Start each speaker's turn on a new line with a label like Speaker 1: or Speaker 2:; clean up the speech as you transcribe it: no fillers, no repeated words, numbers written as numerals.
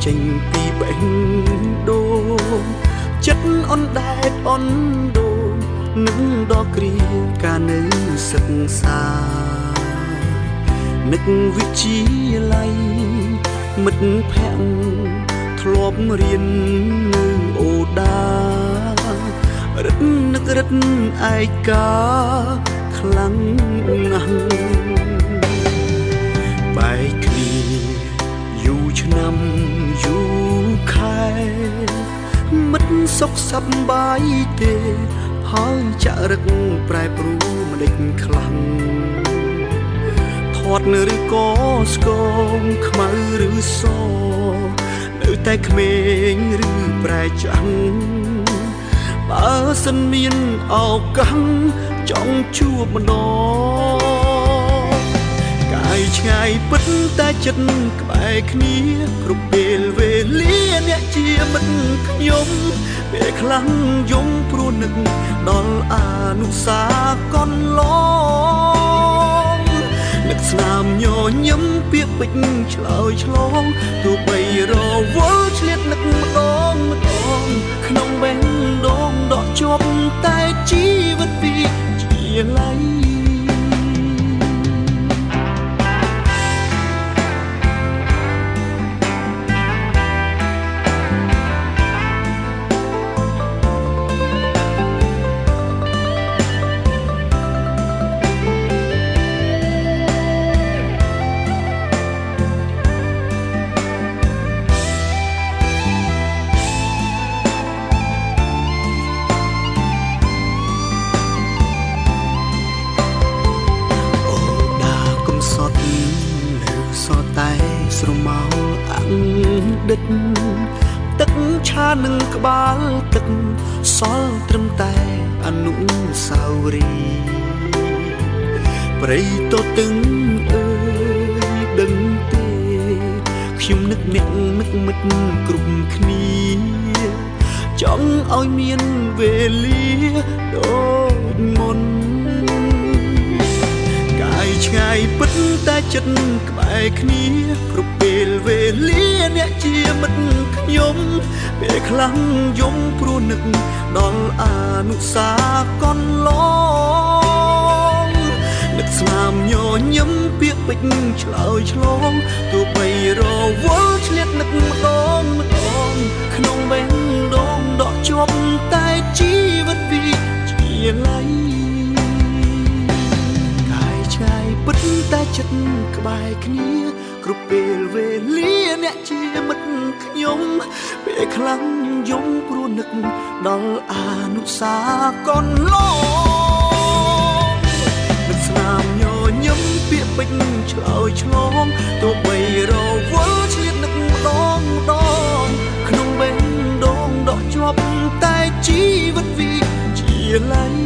Speaker 1: ចេញពីបេះដូងចិត្តអណ្ដែតអណ្ដូងនឹងដល់គ្រាកាលនៅសិក្សានឹកវិទ្យាល័យមិត្តភក្តិធ្លាប់រៀននៅអូដារឹតនឹករឹតឯកាខ្លាំងណាស់បែកគ្នាយូរឆ្នាំយូរខែមិត្តសុខសប្បាយទេហើយចាក់រឹកប្រែប្រួលម្ដេចខ្លាំងធាត់ឬក៏ស្គមខ្មៅឬសនៅតែក្មេងឬប្រែចាំងបើសិនមានឱកាសចង់ជួបម្ដងកាយឆ្ងាយពិតតែចិត្តក្បែរគ្នាគ្រប់ពេលវេលាអ្នកជាមិត្តខ្ញុំពេលខ្លាំងយំព្រោះនឹកដល់អនុសាកន្លងនឹកស្នាមញញឹមពាក្យពេចន៍ឆ្លើយឆ្លងទោះបីរវល់ឆ្លៀតនឹកម្ដងម្ដងក្នុងបេះដូងដកជាប់តែជីវិតវិទ្យាល័យស្រមោលអង្ដិតទឹកឆានឹងក្បាលទឹកសល់ត្រឹមតែអនុស្សាវរីយ៍ព្រៃតទឹងអើយដឹងទេខ្ញុំនឹកអ្នកនឹកមិត្តគ្រប់គ្នាចង់ឲ្យមានវេលាដូចមុនកាយឆ្ងាយពិតតែចិត្តក្បែរគ្នាគ្រប់ពេលវេលាអ្នកជាមិត្តខ្ញុំពេលខ្លាំងយំព្រោះនឹកដល់អនុសាកន្លងនឹកស្នាមញញឹមពាក្យពេចន៍ឆ្លើយឆ្លងទោះបីរវល់ឆ្លៀតនឹកម្ដងម្ដងក្នុងបេះដូងដកជាប់តែជីវិតវិទ្យាល័យកាយឆ្ងាយពិតតែចិត្តក្បែរគ្នាគ្រប់ពេលវេលាអ្នកជាមិត្តខ្ញុំពេលខ្លាំងយំព្រោះនឹកដល់អនុសាកន្លងនឹកស្នាមញញឹមពាក្យពេចន៍ឆ្លើយឆ្លងទោះបីរវល់ឆ្លៀតនឹកម្ដងម្ដងក្នុងបេះដូងដកជាប់តែជីវិតវិទ្យាល័យ